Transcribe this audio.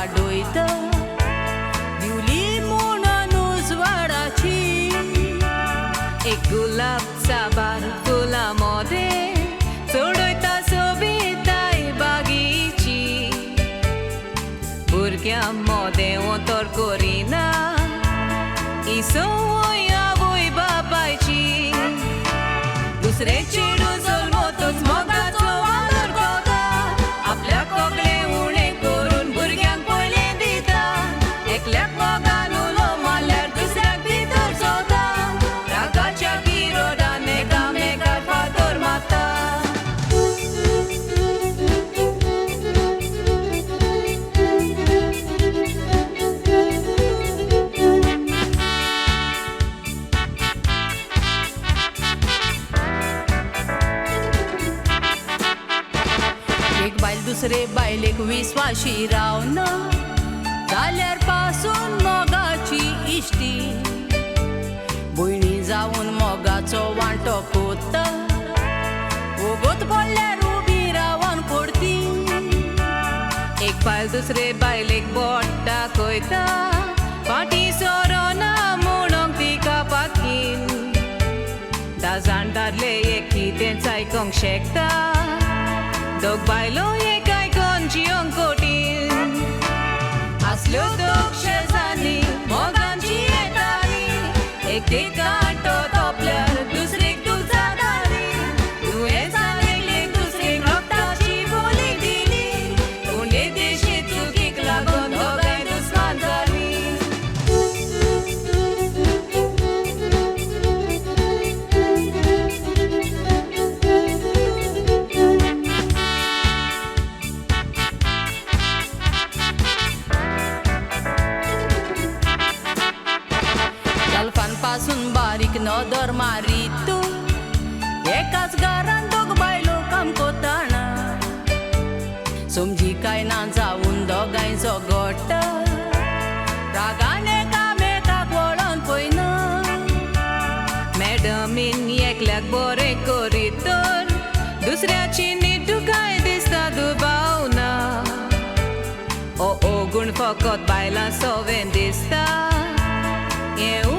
वाडयता दिवली म्हणून उजवाडाची एक गुलाब साबार फुलां मोदें चडयता सोबिताय बागीची भुरग्यां मोदें वोतर करिना ही संवय आवय बापायची दुसरें चेडूं जल्मतच मोगाचो वालोर कोता आपल्या कोगलें उणें करून भुरग्यांक पयलें दिता एकल्याक मोगान उलो मारल्यार दुसऱ्याक भितर सोता रागाच्या विरोधान एकामेकार फातर मारता. एक बायल दुसरे बायलेक विस्वाशी रावना जाल्यार पासून मोगाची इश्टी भयणी जावन मोगाचो वांटो कोत्ता वोगोत पडल्यार उबी रावन कोडती एक बायल दुसरे बायलेक बोट दाखयता फाटीं सोरोना म्हणूंक तिका पाकीन धा जाण दादले एक कितेंच आयकोंक शकता दोग बायलो एक आयकोन जियोंक कठीण आसल्यो दोग शेजान्नी मोगान जियेताली एक कांटो तोपल्यार दुसरेक दूख जाताली दुयेंसान एकलेक दुसरेक रक्ताची बोली दिली पूण येदेशी चुकीक लागून दोगांय दुस्मान जालीं. गल्फान पासून बारीक नदर मारीत तूं एकाच घरान दोग बायलो काम कोताना समजी काय ना जावन दोगांयचो गोट रागान एकामेकाक वळोन पळयना मॅडमीन एकल्याक बरें करीत तर दुसऱ्याची निदुकाय दिसता दुबावना ओ ओगुण फकत बायलां सोवें दिसता हें.